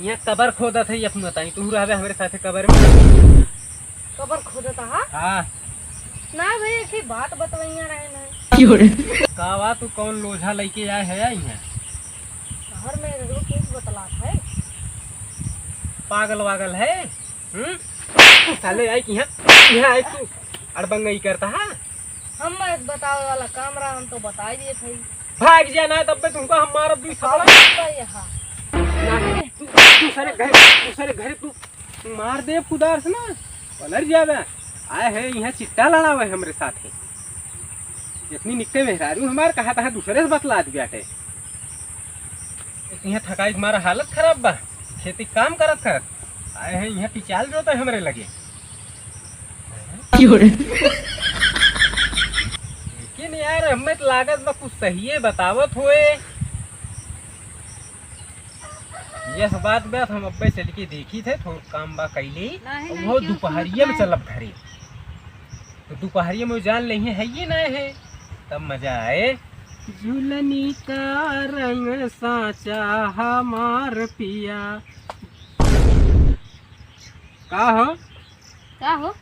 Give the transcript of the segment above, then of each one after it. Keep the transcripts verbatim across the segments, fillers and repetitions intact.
यहाँ कबर खोदत है, ये अपने बताई, तू रहबे हमरे साथे कबर में। कबर खोदत हा? हाँ। ना भाई, एक ही बात बतवैया रहे ना। का वा, तू कौन लोझा लइके आए है यहाँ? शहर में रोज केस बतलात है। पागल वागल है? हम्म? तू साले आई कि यहाँ, यहाँ आई तू अड़बंगई करता है? हम बस बतावे वाला काम रहा, हम तो बताई दिए थे। भाग जा ना, तब पे तुमको हम मारब दुई थप्पड़। का यहाँ? ना, तू दूसरे घर, दूसरे घर तू मार दे कुदार से ना, पलट जावे। आए है यहाँ चिट्टा लड़ावे हमरे साथे। इतनी निक्के मेहरारू हमार कहा तहा दूसरे से बतलात बाटे। यहाँ थकाई के मारा हालत खराब बा, खेती काम करत करत आए हैं यहाँ पिचाल जोते हमरे लगे। क्यों रे? लेकिन यार हमें तो लागत बा कुछ सहिए बतावत होए। यह बात बात हम अब्बे चल के देखी थे, थोड़ा काम बा कैले, नहीं, नहीं, वो क्यों दोपहरिया में सुनत चलब घरे। तो दोपहरिया में जान लेहे है ये ना है, तब मजा आए। झुलनी का रंग साचा हमार पिया। का हो? का हो?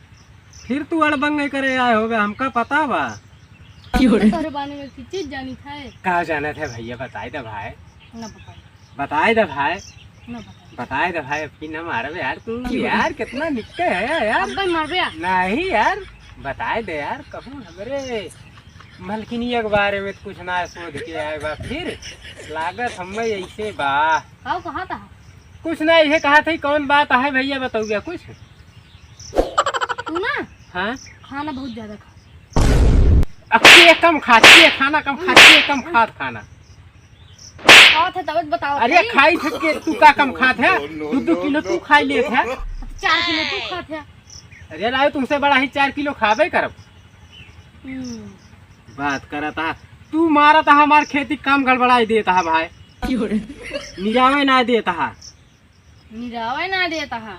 फिर तू अड़बंग करे आए होबे, हमका पता बा। क्यों रे? तोहरे बारे में की चीज जानी था? का जाना था भैया, बताई दे भाई। ना बताई। बताई दे भाई। ना बताई। बताई दे भाई, अब की ना मारबे यार तू। क्यों रे? यार कितना निक्के है यार। अब भाई मारबे यार। नहीं यार, बताई दे यार, कहूँ हमरे मलकिनिया के बारे में कुछ ना सोच के आए बा, फिर लागत हमें ऐसे बा। का कहा था? कुछ ना, ये कहा था कौन बात है भैया, बताओगे कुछ? तू ना हाँ? खाना बहुत ज्यादा खा। अब के कम खात, के खाना कम खात, के कम खात खाना। खात है तब बताओ अरे भाई। खाई थे के तू का कम खात है? दो दो किलो तू खाई लेत है। चार किलो तू खात है। अरे राय तुमसे बड़ा ही चार किलो खाबे करब। हम्म। बात करत हा। तू मारत हा, हमार खेती काम गड़बड़ाई देत हा भाई। क्यों रे? निरावे ना देत हा। निरावे ना देत हा।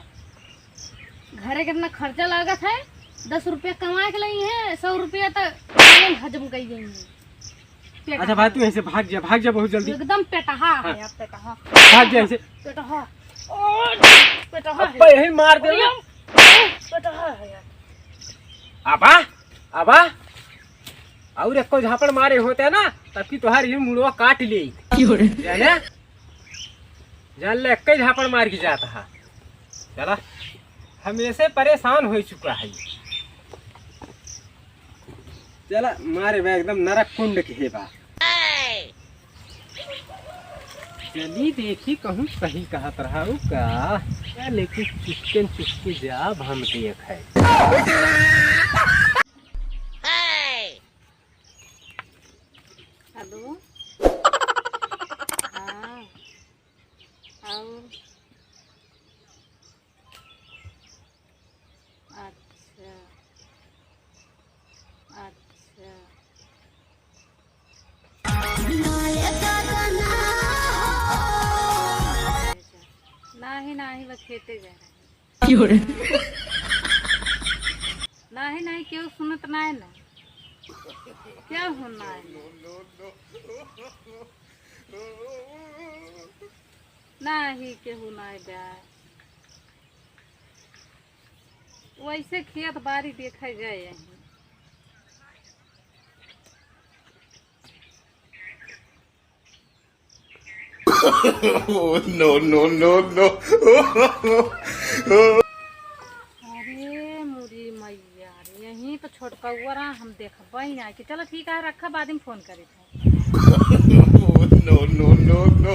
घरे कितना खर्चा लागत है, दस रुपया कमाए के लई है, सौ रुपया तो हजम कर देंगे। पेटहा। अच्छा भाई, तू ऐसे भाग जा, भाग जा बहुत जल्दी। एकदम पेटहा हाँ। है यार, पेटहा। भाग जा ऐसे। पेटहा। ओ, पेटहा है। अब्बा यही मार दे। अरे, पेटहा है यार। आबा, आबा। और एक को झापड़ मारे होते ना, तब की तोहार ये मुड़वा काट ले। क्यों रे? जाने? जान ले, एक ही झापड़ मार के जाता है। चला, हमेशे परेशान हो चुका है। चला, मारे बा एकदम नरक कुंड के हे बा। चली देखी, कहूँ सही कहत रहा उ का, का लेकिन चुपके चुपके जाब हम देख है। हेलो। हाँ। और? अच्छा। अच्छा। नाही, नाही, बस खेते गए रहे। क्यों रे? नाही, नाही, केहू सुनत नाही ना। केहू नाही। नाही, केहू नाही बा। वैसे खेत बारी देखे गए हैं। Oh, no, no, no, no। अरे मुरी मैया रे, यहीं तो छोटकौआ रहा, हम देखबे ना कि चलो ठीक है, रखा, बाद में फोन करे थे। Oh, no, no, no, no।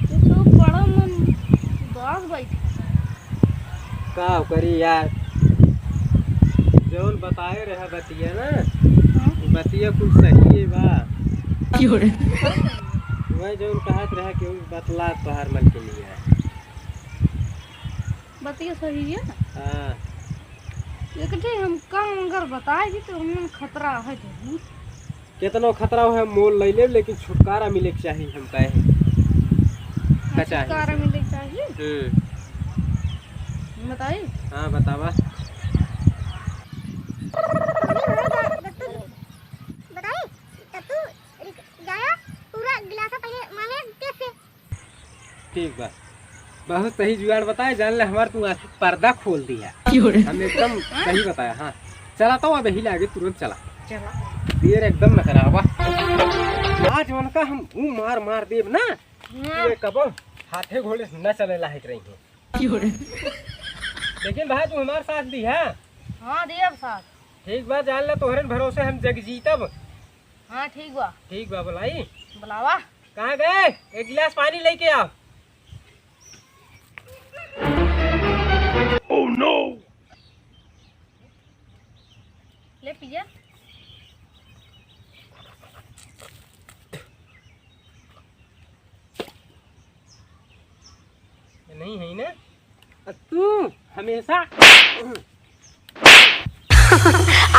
ये तो बड़ा मन उदास बैठा है। का करी यार, जौन बताए रहा बतिया ना, हाँ? बतिया कुल सही है बा। क्यों रे? वह जौन कहत रहा कि उ बतला तोहार मन के लिए। बतिया सही है। हाँ। एक ठे हम काम अगर बताए दी तो हमन खतरा है जरूर। केतनो खतरा हो, हम मोल ले लेब, लेकिन छुटकारा मिले के चाही, हम कहे हैं। का चाही? छुटकारा मिले के चाही? हम्म। बताई? हाँ, बतावा। बताई? जाया, पूरा गिलासा पहिले मांगे कैसे? ठीक बा, बहुत सही जुगाड़ बताए, जान ले हमार तू आँख पर्दा खोल दिया। क्यों रे? हम एकदम सही बताया, हाँ। चला तो अब यही लागे तुरंत चला। चला। देर एकदम न करावा। आज उनका हम ऊ मार मार देब ना, हाँ। ये कबो हाथे घोड़े से न चले लायक रही है। क्यों रे? लेकिन भाई तू हमार साथ दी है। हाँ, देब साथ। ठीक बा, जान ले तोहरे भरोसे हम जग जीतब। हाँ, ठीक बा। ठीक बा, बुलाई। बुलावा। कहाँ गए? एक गिलास पानी लेके आओ। Oh no! ले पिया। नहीं है ना? तू हमेशा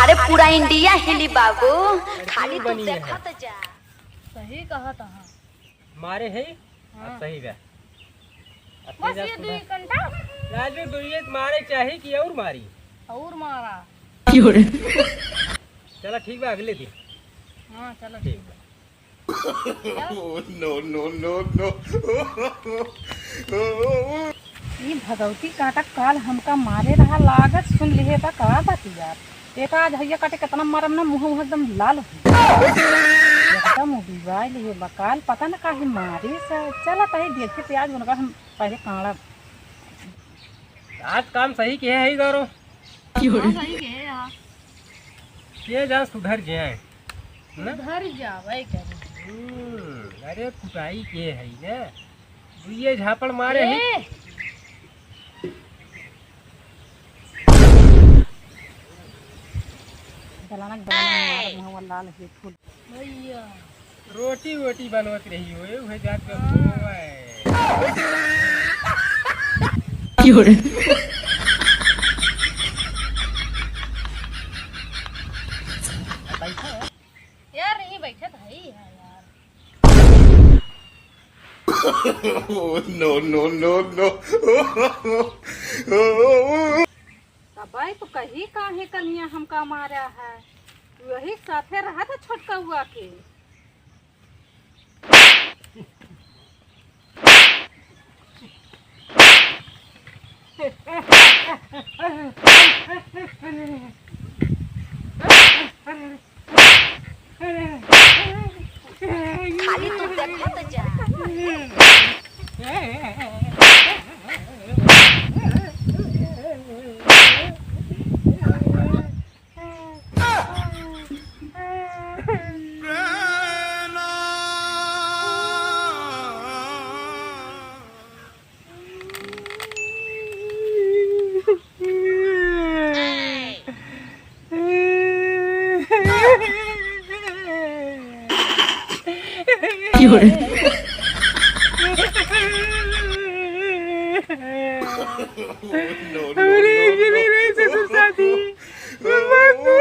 अरे पूरा इंडिया हिली बाबू, अरे खाली तू बनी है। देखत जा। सही कहत ह। मारे है? हाँ। अब सही बा। अब बस तेजा ये सुधा। दुई घंटा। राजू, दुइये मारे चाही कि और मारी? और मारा। क्यों रे? चला ठीक बा, अगले दिन। हाँ, चला ठीक ठीक बा। बा। No, no, no, no। ई भगवती काटा काल हमका मारे रहा लागत, सुन लिहे बा का बात यार। एका आज हइया काटे केतना मारम ना, मुँह, मुँह एकदम लाल हो गया। एकदम उबिवाइल हे बा काल, पता न काहे मारे से। चला तही देखे प्याज उनका हम पहिले काढ़ब। आज काम सही किहे है गौरव। हाँ, सही किहे है। ये जा सुधर जाए, ना? सुधर जावे करे। हम्म, अरे कुटाई के है ना? दुइये झापड़ मारे है। ए! दलाना, दलाना मार, मुहवा लाल है फूल। भैया। रोटी वोटी बनवत रही हो, उहे जात में हाँ। बोए। क्यों रे? बैठो। यार, यहीं बैठे तो है ही है यार। No, no, no, no। तबै तो कही काहे कनिया हमका मारा है, वही साथे रहा था छोटकउआ के। खाली तू देखत जा। No, no, no, no।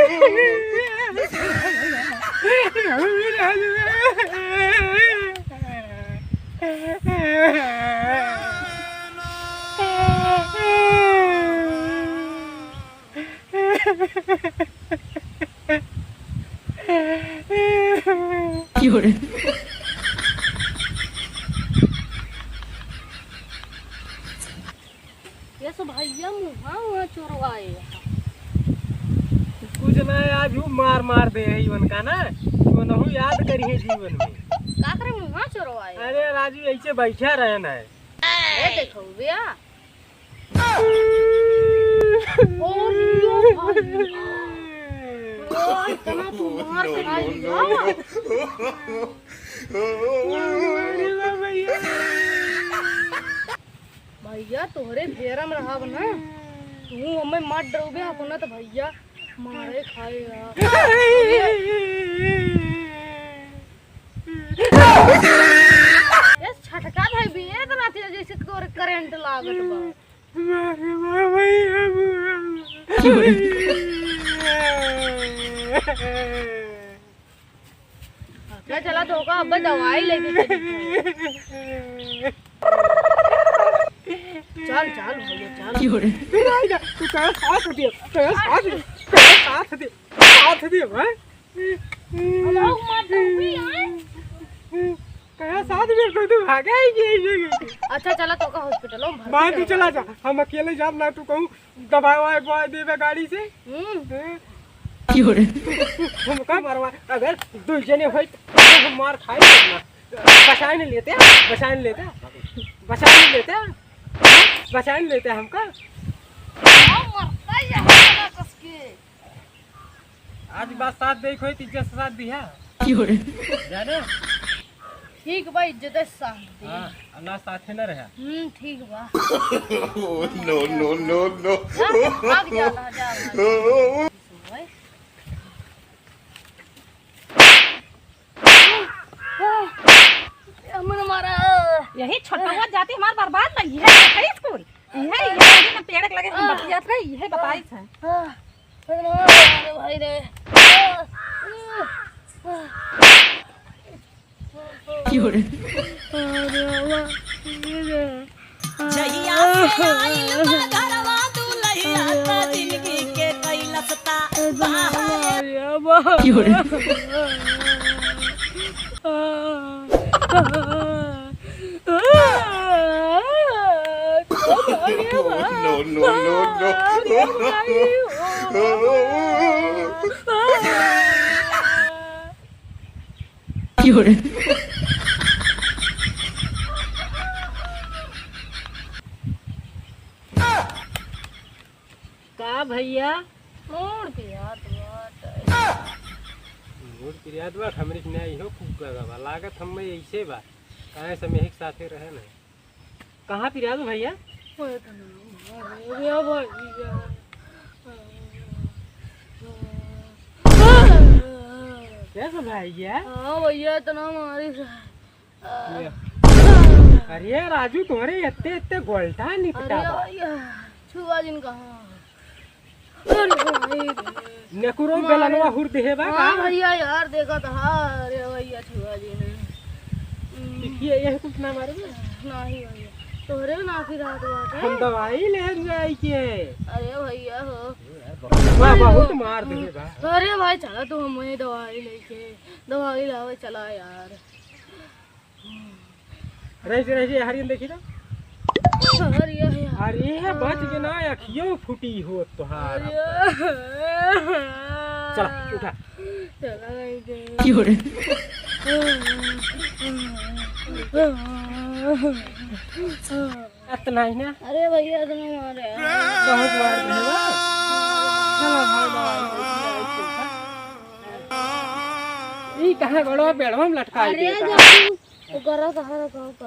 ये सो भैया मुहा वहाँ चोरवाए। कुछ ना, आज ऊ मार मार दे है इवन का ना, इवन हूँ याद करी है जीवन में। का करे मुहा चोरवाए? अरे राजू, ऐसे बैठा रहे ना। ए देखो भैया। और यो भाई। ओ, इतना तू मार खाई ना। भैया, तोहरे फेरा में रहब ना, तू हमें मार डरबे अपना तो भैया, मारे खाएगा। ये छटका भाई भी है इतना तेज जैसे तोरे करंट लागत बा। ले चला तो का, अब दवाई लेके चली। चल, चल भैया, चल। फिर आएगा, तू कहे साथ दे, कहे साथ दे, कहे साथ दे, साथ दे, हैं? हम लोग मार दूंगी, हैं? कहाँ साथ में कोई तो भागा ही गया, ये, ये। अच्छा, चला तो का हॉस्पिटल में भर्ती माँ, तू करवा चला दे। जा, हम अकेले जाब ना, तू कहूँ दवाई ववाई बवा देबे गाड़ी से। हम्म। हैं? क्यों रे? हम का मरवा, अगर दो जने होई तो हम मार खाई ना। बचाए नहीं लेते, बचाए नहीं लेते, बचाए नहीं लेते, बचाए नहीं लेते हमका। हाँ, मरता ही है, हमारा कस के। आज बात साथ दे, कोई तीजा से साथ दिया। क्यों रे? जाने? ठीक बा, इज्जत से साथ दे। हाँ, अल्लाह साथे न रहा। हम्म, ठीक बा। No, no, no, no। जा, भाग जा, जा, जा, भाग। हमने मारा। यही छोटवा जाति हमार बर्बाद नहीं है, यही स्कूल। यही, यही ना पेड़ के लगे हम बतियात रहे, यही बताई है। अरे भाई रे। क्यों रे? जहिया से आइल बा घरवा दुलहिया, त जिंदगी के कैलस ता बहार। क्यों रे? No, no, no, no। क्यों रे? का भैया? मूड़ पिरात बाटे। मूड़ पिरात बा, हमरे के ना इहो खूब गवा बा। लागत हम में ऐसे बा, काहे से मेहिक साथे रहे ना। कहाँ पिरात बा भैया? अरे भैया। कैसे भैया? हाँ भैया, इतना मारी से। अरे राजू, तोहरे इत्ते इत्ते गोलटा निपटा अरे बा। भैया, छुआ जिन कहाँ? अरे भाई रे। नेकुरो मारे। बेलनवा हुर देहे बा हाँ का? भैया यार, देखा था। अरे भैया, छुआ जिन। हम्म। देखिए, यह कुछ ना मारे बे। नहीं भैया, तोहरे ना की रात बाटे। हम दवाई ले जाई के। अरे भैया हो। वाह, बहुत मार देहे बा। अरे भाई, चला तू, हम वही दवाई लेके, दवाई लावे चला यार। रही से, रही से, हरियन देखी तो। अरे, अरे, अरे, बच के ना, अखियों फूटी हो तोहार। अरे। चला, उठा। चला, नहीं दे। क्यों रे? इतना ही ना। अरे भैया, इतना मारे। बहुत मार देहे बा। चला, भाई, भाई, भाई, भाई, भाई। ई कहाँ गड़वा पेड़वा में लटकाई अरे, दे बा। जब तू ओकरा कहाँ रखा कर।